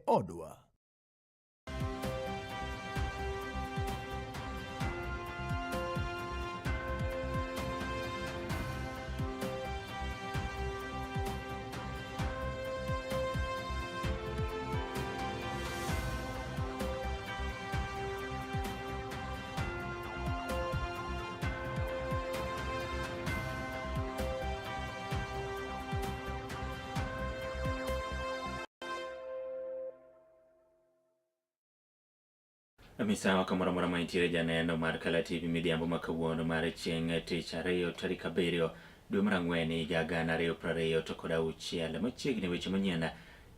Odwa. Misawa kamoro amora ma intiere janeno mar Kala TV midhiambo ma kawuono mar chieng' tich ariyo tarik 7 dwe mar 4 higa 2026. Machiegni weche manyien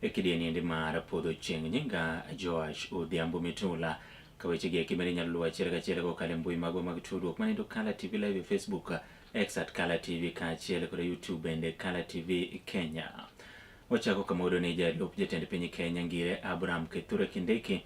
e kidieny endi mar podho chieng'. Nyinga Joash Odhiambo Mitula. Ka weche gi eki bende inyalo luwo achiel kachiel kokalo e mbui magwa mag tudruok manindo Kala TV Live e Facebook, X at Kala TV kaachiel kod YouTube bende Kala TV Kenya. Wachako kama wayudo ni jalup jatend piny Kenya Ngire Abraham Kithure Kindiki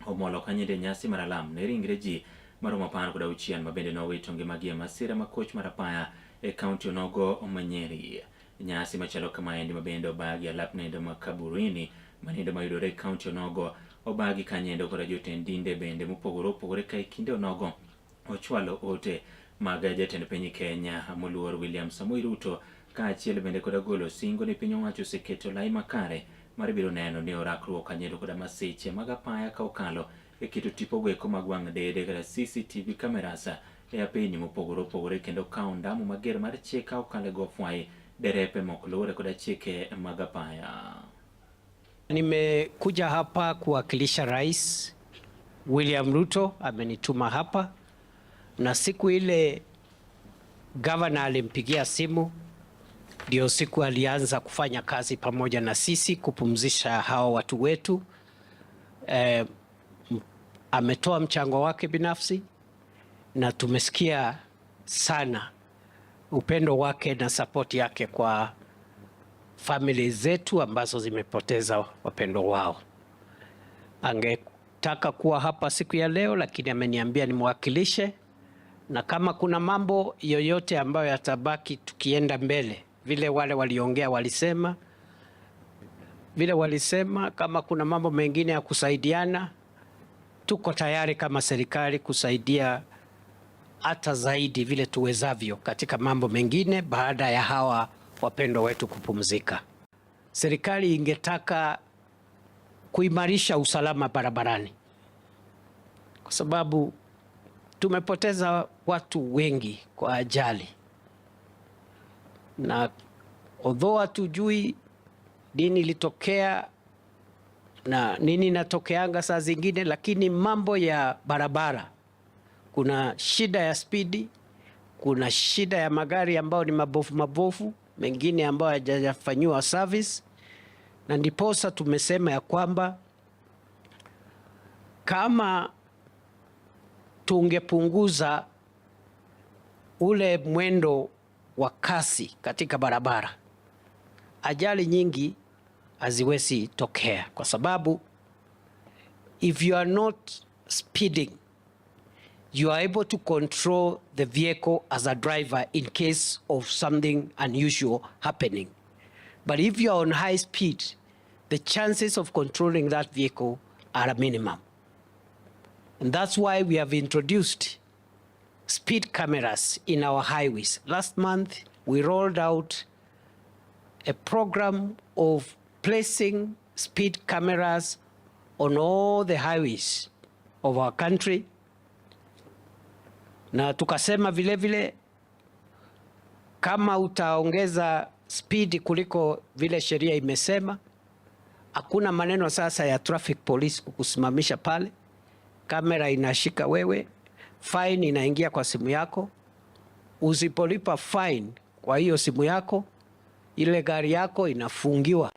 omolo kanyinde nyasi mar alam ne ringre ji maromo 16 ma bende nowito ngimagi e masira ma koch mar apaya e kaunti onogo ma Nyeri. Nyasi machalo kamaendi mabende obagi alap nendo ma Kaburini manindo mayudore e kaunti onogo obagi kanyendo koda jotend dinde bende mopogore opogore ka e kinde onogo ochwalo ote mag jatend piny Kenya moluor William Samoei Ruto kaachiel bende koda golo singo ni piny owacho oseketo lai makare mar biro neno ni orakruok kanyendo koda masiche mag apaya ka okalo e keto tipo goeko mag wang' dede kata CCTV cameras e apeyni mopogore opogore kendo kawo ondamo mager mar chik ka okalo e go fwai derepe mok luwore koda chike mag apaya. Nimekuja hapa kuwakilisha Rais William Ruto, amenituma hapa, na siku ile gavana alimpigia simu, ndio siku alianza kufanya kazi pamoja na sisi kupumzisha hawa watu wetu. Ametoa mchango wake binafsi na tumesikia sana upendo wake na support yake kwa famili zetu ambazo zimepoteza wapendo wao. Angetaka kuwa hapa siku ya leo, lakini ameniambia nimwakilishe, na kama kuna mambo yoyote ambayo yatabaki tukienda mbele, vile wale waliongea walisema, vile walisema, kama kuna mambo mengine ya kusaidiana, tuko tayari kama serikali kusaidia hata zaidi vile tuwezavyo katika mambo mengine baada ya hawa wapendwa wetu kupumzika. Serikali ingetaka kuimarisha usalama barabarani kwa sababu tumepoteza watu wengi kwa ajali, na although hatujui nini ilitokea na nini inatokeanga saa zingine, lakini mambo ya barabara, kuna shida ya spidi, kuna shida ya magari ambayo ni mabofu mabofu, mengine ambayo hayajafanyiwa service, na ndiposa tumesema ya kwamba kama tungepunguza ule mwendo wa kasi katika barabara, ajali nyingi haziwezi tokea, kwa sababu if you are not speeding you are able to control the vehicle as a driver in case of something unusual happening. But if you are on high speed, the chances of controlling that vehicle are a minimum. And that's why we have introduced speed cameras in our highways. Last month, we rolled out a program of placing speed cameras on all the highways of our country. Na tukasema vile vile kama utaongeza speed kuliko vile sheria imesema, hakuna maneno sasa ya traffic police kukusimamisha pale. Kamera inashika wewe, fine inaingia kwa simu yako. Usipolipa fine kwa hiyo simu yako, ile gari yako inafungiwa.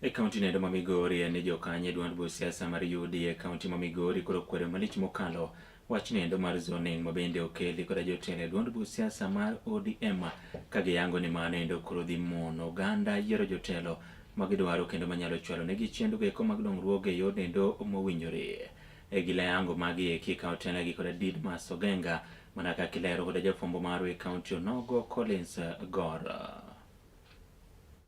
E kaunti nendo ma Migori en ni jokanyo e duond buch siasa mar UDA e kaunti ma Migori koro kwedo malich mokalo wach nendo mar zoning ma bende okeli koda jotelo e duond buch siasa mar ODM ka giyango ni mano endo koro dhi mono oganda yiero jotelo ma gidwaro kendo manyalo chwalo negi chenro eko mag dongruoge e yor nendo mowinjore. E gileango magi eki ka otelnegi koda Didmas Ogenga mana kaka ilero koda jafwambo marwa e kaunti onogo Collins Gor.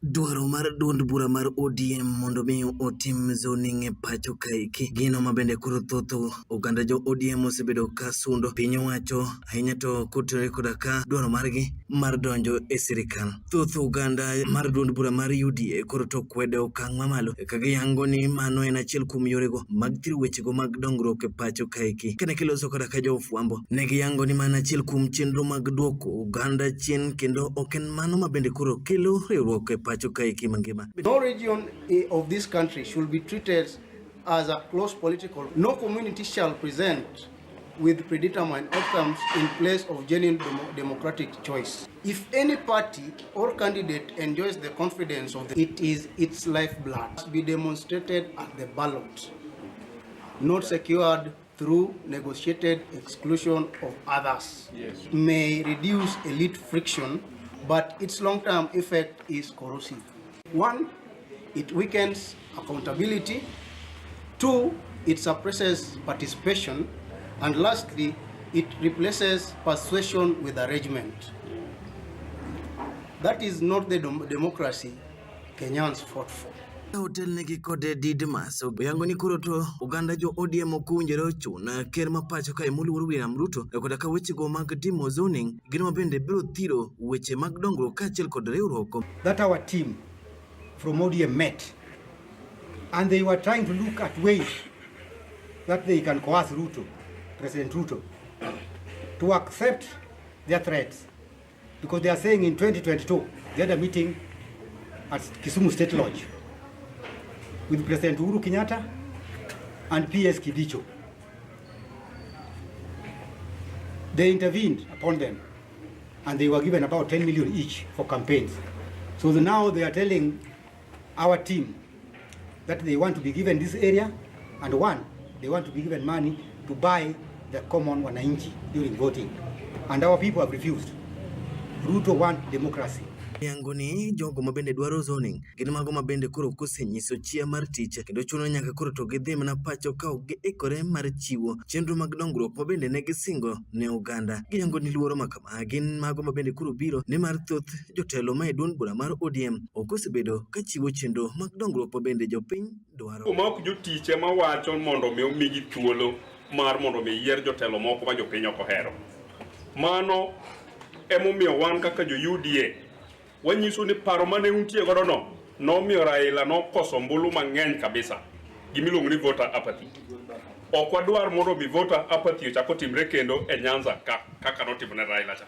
Dwaro mar duond bura mar ODM mondo mi otim zoning e pacho kaeki. Gino ma bende koro thoth oganda jo ODM osebedo ka sundo piny owacho ahinya to kotenore koda ka dwaro margi mar donjo e sirikal. Thoth oganda mar duond bura mar UDA koro to kwedo e okang' mamalo ka giyango ni mano en achiel kuom yorego mag thiro wechego mag dongruok e pacho kaeki. Kane giloso koda ka jofwambo, ne giyango ni mano achiel kuom chenro mag duoko oganda chien kendo ok en mano ma bende koro kelo riwruok e pacho kaeki mangima. No region of this country should be treated as a closed political. No community shall present with predetermined outcomes in place of genuine democratic choice. If any party or candidate enjoys the confidence of the, it is its lifeblood. Be demonstrated at the ballot, not secured through negotiated exclusion of others. Yes. May reduce elite friction, but its long-term effect is corrosive. 1, it weakens accountability. 2, it suppresses participation. And lastly, it replaces persuasion with arrangement. That is not the democracy Kenyans fought for. Otelnegi kod Didmas oyango ni koro to oganda jo ODM ok owinjore ochun ker ma pacho kae moluor William Ruto koda ka wechego mag timo zoning gin ma bende biro thiro weche mag dongruok kaachiel kod riwruok. That our team from ODM met and they were trying to look at ways that they can coerce Ruto, President Ruto, to accept their threats, because they are saying in 2022 they had a meeting at Kisumu State Lodge with President Uhuru Kenyatta and PS Kibicho. They intervened upon them and they were given about 10 million each for campaigns. So now they are telling our team that they want to be given this area, and one, they want to be given money to buy the common wananchi during voting. And our people have refused. Ruto want democracy. Yango ni jogo ma bende dwaro zoning gin mago ma bende koro kosenyiso chia mar tich kendo chuno nyaka koro to gidhi mana pacho ka ok giikore mar chiwo chenro mag dongruok ma bende ne gisingo ne oganda. Giyango ni luoro ma kama gin mago ma bende koro biro nimar thoth jotelo ma e duond bura mar ODM ok osebedo ka chiwo chenro mag dongruok ma bende jopiny dwaro. Ma ok jotich ema wacho mondo mi omigi thuolo mar mondo mi yier jotelo moko ma jopiny ok ohero. Mano emomiyo wan kaka jo UDA wanyiso ni paro mane untie godo no nomiyo Raila nokoso ombulu mang'eny kabisa, gimiluongo ni voter apathy. Ok wadwar mondo mi voter apathy ochak otimre kendo e Nyanza ka kaka notimo ne Raila cha.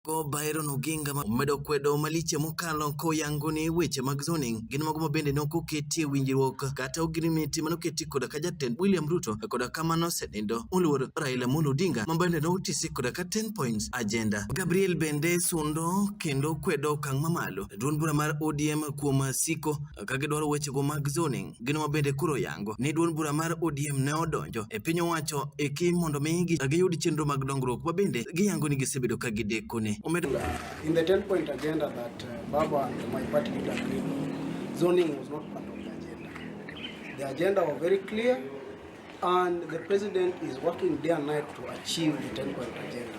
Go Byron Oginga omedo kwedo maliche mokalo koyango ni weche mag zoning gin mago ma bende ne ok oketie winjruok kata agreement mane oketi koda ka jatend William Ruto koda ka mano osenindo moluor Raila Amolo Odinga ma bende notisi koda ka 10 points agenda. Gabriel bende sundo kendo kwedo okang' mamalo duond bura mar ODM kuom siko ka gidwaro wechego mag zoning gin ma bende koro yango ni duond bura mar ODM ne odonjo e piny owacho eki mondo mi giyud chenro mag dongruok ma bende giyango ni gisebedo ka gidekone. In the 10-point agenda that Baba and my party leader agreed on, zoning was not part of the agenda. The agenda was very clear, and the president is working day and night to achieve the 10-point agenda.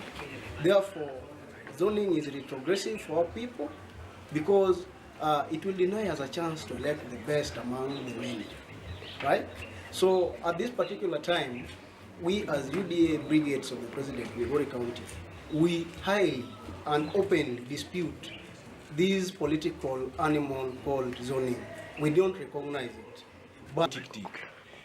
Therefore, zoning is retrogressive for our people because it will deny us a chance to elect the best among the many, right? So at this particular time, we as UDA brigades of the president, Migori County, we highly and openly dispute this political animal called zoning. We don't recognize it. But tik tik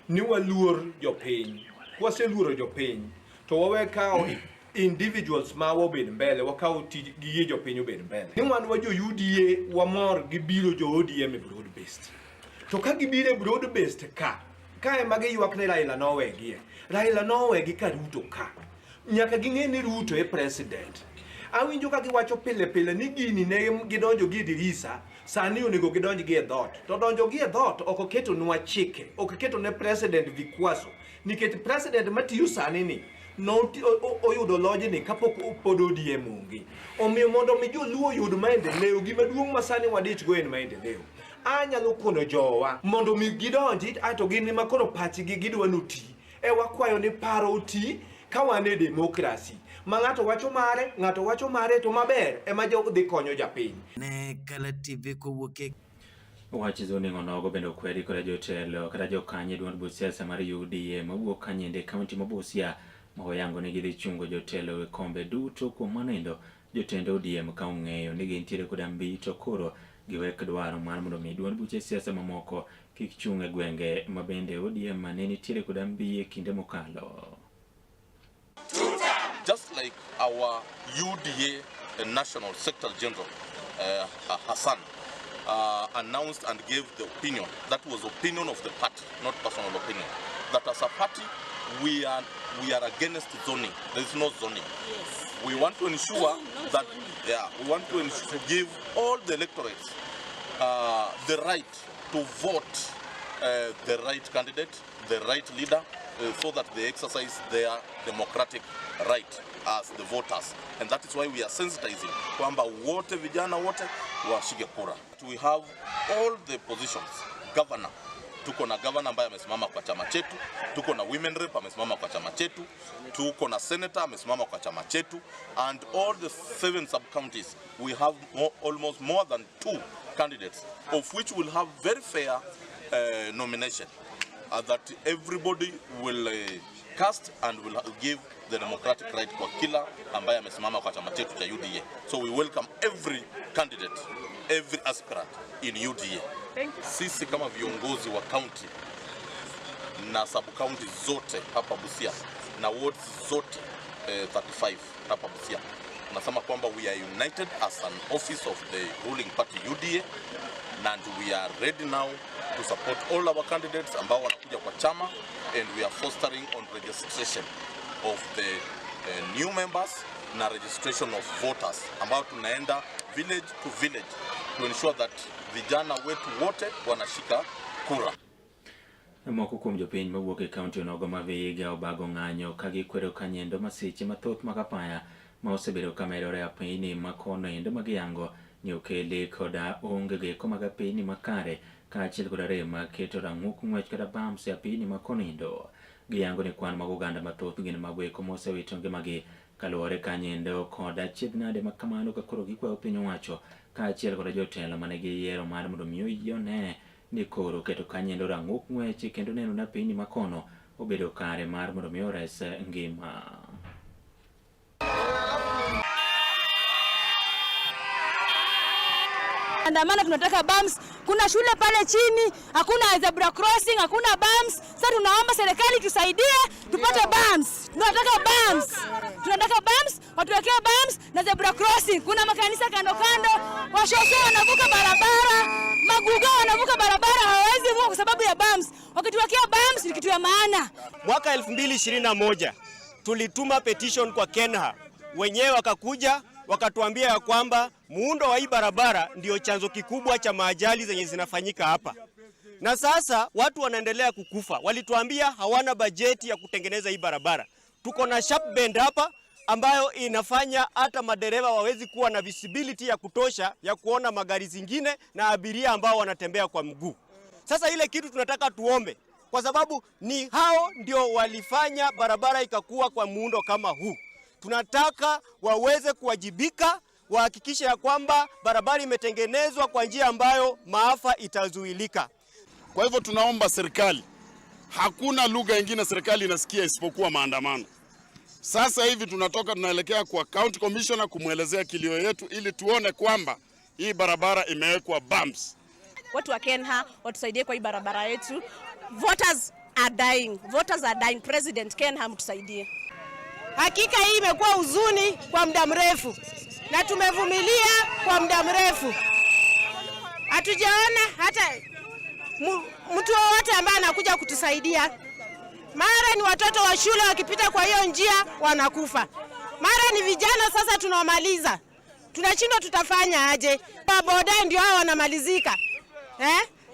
ni waluor jopiny, kwaseluoro jopiny to wawe kawo individuals ma wobed mbele, wakawo tij gige jopiny obed mbele. Ni wan wa jo UDA wamor gi biro jo ODM e broad based. To ka gibiro e broad based ka ema giywak ni Raila nowegie. Raila nowegi ka Ruto ka. Nyaka ging'e ni Ruto e president. Awinjo ka giwacho pile pile ni gini ne gidonjo gi e dirisa, sani onego gidonj gi e dhoot. To donjo gi e dhoot ok oketonwa chike, ok oketo ne president vikwazo. Nikech president matiyo sani ni oyudo lojni kapok pod ODM onge. Omiyo mondo mi joluo oyud maendeleo, gima duong' ma sani wadich go en maendeleo. Anyalo kono jowa mondo mi gidonji ato gin ema koro pachgi gidwa noti. E wakwayo ni paro oti ka wan e demokrasi. Ma ng'ato wacho mare, ng'ato wacho mare to maber ema dhi konyo japiny. Ne Kala TV kowuok e Wach zoning onogo bende okwedi koda jotelo kata jokanyo e duond buch siasa mar UDA mawuok kanyende e kaunti ma Busia ma oyango ni gidhi chungo jotelo e kombe duto. Kuom mano endo jotend ODM ka ong'eyo ni gintiere koda mbi to koro giwek dwaro mar mondo mi duond buche siasa mamoko kik chung' e gwenge ma bende ODM ne nitiere koda mbi e kinde mokalo. Just like our UDA National Secretary General Hassan announced and gave the opinion, that was opinion of the party, not personal opinion, that as a party we are against zoning. There is no zoning. Yes. We want to ensure no that zoning. Yeah, we want to ensure, to give all the electorates the right to vote the right candidate, the right leader, so that they exercise their democratic right as the voters. And that is why we are sensitizing kwamba wote vijana wote washike kura. We have all the positions. Governor, tuko na governor ambaye amesimama kwa chama chetu, tuko na women rep amesimama kwa chama chetu, tuko na senator amesimama kwa chama chetu, and all the 7 sub-counties we have almost more than 2 candidates, of which we'll have very fair nomination. That everybody will cast and will give the democratic right kwa kila ambaye amesimama kwa chama chetu cha UDA. So we welcome every candidate, every aspirant in UDA. Thank you. Sisi kama viongozi wa county na sub county zote hapa Busia na wards zote 35 hapa Busia, tunasema kwamba we are united as an office of the ruling party UDA, and we are ready now to support all our candidates ambao wanakuja kwa chama, and we are fostering on registration of the new members na registration of voters ambao tunaenda village to village to ensure that vijana wetu wote wanashika kura. Moko kuom jopiny mawuok e kaunti onogo ma Vihiga obago ng'anyo ka gikwedo kanyendo masiche mathoth mag apaya ma osebedo ka medore e apeyni ma kono endo ma giyango ni okeli koda onge geko mag apeyni makare kaachiel koda rem mag keto rang'uk ng'wech kata bumps e apeyni ma kono endo. Giyango ni kwan mag oganda mathoth gin mago eko mosewito ngimagi kaluwore kanyendo kod achiedh nade ma kamano ka koro gikwayo piny owacho kaachiel koda jotelo mane giyiero mar mondo mi oyie ni koro keto kanyendo rang'uk ng'wech kendo neno ni apeyni ma kono obedo kare mar mondo mi ores ngima. Andamana, tunataka bumps. Kuna shule pale chini, hakuna zebra crossing, hakuna bumps. Sasa tunaomba serikali tusaidie tupate bumps. Tunataka bumps. Tunataka bumps, watuwekee bumps na zebra crossing. Kuna makanisa kando kando, washosho wanavuka barabara, maguga wanavuka barabara, hawawezi vuka kwa sababu ya bumps. Wakituwekea bumps ni kitu ya maana. Mwaka 2021 tulituma petition kwa KeNHA. Wenyewe wakakuja wakatuambia ya kwamba muundo wa hii barabara ndio chanzo kikubwa cha maajali zenye zinafanyika hapa. Na sasa watu wanaendelea kukufa. Walituambia hawana bajeti ya kutengeneza hii barabara. Tuko na sharp bend hapa ambayo inafanya hata madereva wawezi kuwa na visibility ya kutosha ya kuona magari zingine na abiria ambao wanatembea kwa mguu. Sasa ile kitu tunataka tuombe, kwa sababu ni hao ndio walifanya barabara ikakuwa kwa muundo kama huu. Tunataka waweze kuwajibika, wahakikishe ya kwamba barabara imetengenezwa kwa njia ambayo maafa itazuilika. Kwa hivyo tunaomba serikali, hakuna lugha nyingine serikali inasikia isipokuwa maandamano. Sasa hivi tunatoka tunaelekea kwa county commissioner kumwelezea kilio yetu ili tuone kwamba hii barabara imewekwa bumps. Watu wa KeNHA watusaidie kwa hii barabara yetu. Voters are dying. Voters are dying. President KeNHA mtusaidie. Hakika hii imekuwa huzuni kwa muda mrefu na tumevumilia kwa muda mrefu. Hatujaona hata mtu wowote ambaye anakuja kutusaidia. Mara ni watoto wa shule wakipita kwa hiyo njia wanakufa. Mara ni vijana sasa tunawamaliza. Tunashindwa tutafanya aje? Boda ndio hao wanamalizika.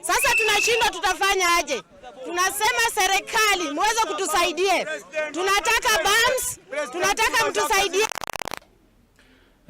Sasa tunashindwa tutafanya aje? Tunasema serikali muweze kutusaidie. Tunataka bumps, tunataka mtusaidie.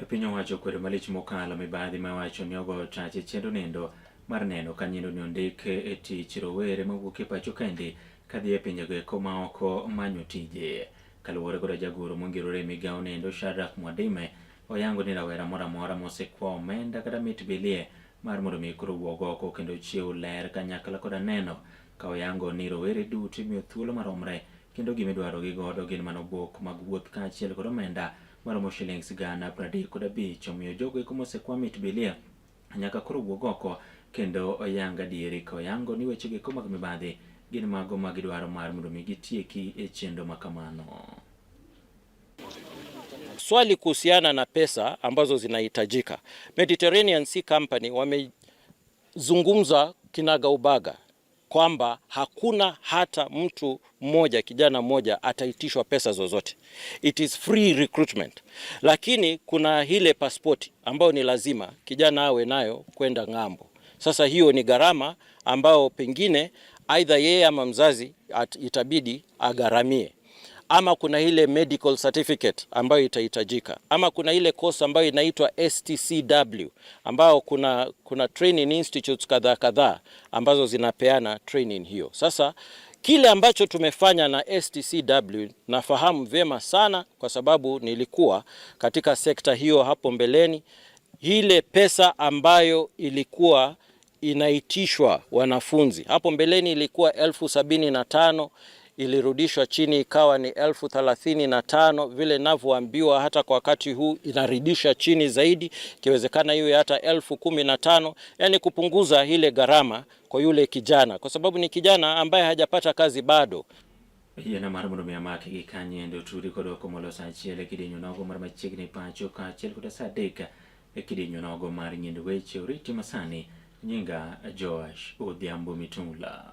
Piny owacho kwedo malich mokalo mibadhi ma wacho ni ogoyo tach e chenro nendo mar neno ka nyendo ni ondik e tich rowere mawuok e pacho kaendi kadhi e pinjego eko ma oko manyo tije. Kaluwore koda jagoro mongirore e migawo nendo Shadrack Mwadime oyango ni rawera moro amora mosekwa omenda kata mit bilie mar mondo mi koro wuog oko kendo chiw ler kanyakla koda neno ka oyango ni rowere duto imiyo thuolo maromre kendo gima idwaro gi godo gin mana obok mag wuoth kaachiel kod omenda maromo shillings 35,000. Omiyo jogo eko mosekwa mit bilia nyaka koro wuog oko kendo oyang adieri ka oyango ni wechego eko mag mibadhi gin mago ma gidwaro mar mondo mi gitieki e chenro ma kamano. Swali kuhusiana na pesa ambazo zinahitajika, Mediterranean Sea Company wamezungumza kinagaubaga kwamba hakuna hata mtu mmoja, kijana mmoja ataitishwa pesa zozote. It is free recruitment, lakini kuna ile pasipoti ambayo ni lazima kijana awe nayo kwenda ng'ambo. Sasa hiyo ni gharama ambayo pengine aidha yeye ama mzazi itabidi agharamie, ama kuna ile medical certificate ambayo itahitajika, ama kuna ile course ambayo inaitwa STCW ambayo kuna training institutes kadhaa kadhaa ambazo zinapeana training hiyo. Sasa kile ambacho tumefanya na STCW nafahamu vyema sana, kwa sababu nilikuwa katika sekta hiyo hapo mbeleni. Ile pesa ambayo ilikuwa inaitishwa wanafunzi hapo mbeleni ilikuwa 75,000, ilirudishwa chini ikawa ni 35,000. Vile ninavyoambiwa hata kwa wakati huu inarudisha chini zaidi, ikiwezekana iwe hata 15,000, yani kupunguza ile gharama kwa yule kijana, kwa sababu ni kijana ambaye hajapata kazi bado. Yiena mar mondo mi amaki gi kanyendo turi kod oko moloso achiel e kidieny onogo mar machiegni pacho kaachiel koda sa 3 e kidieny onogo mar nyend weche oriti masani. Nyinga Joash Odhiambo Mitula.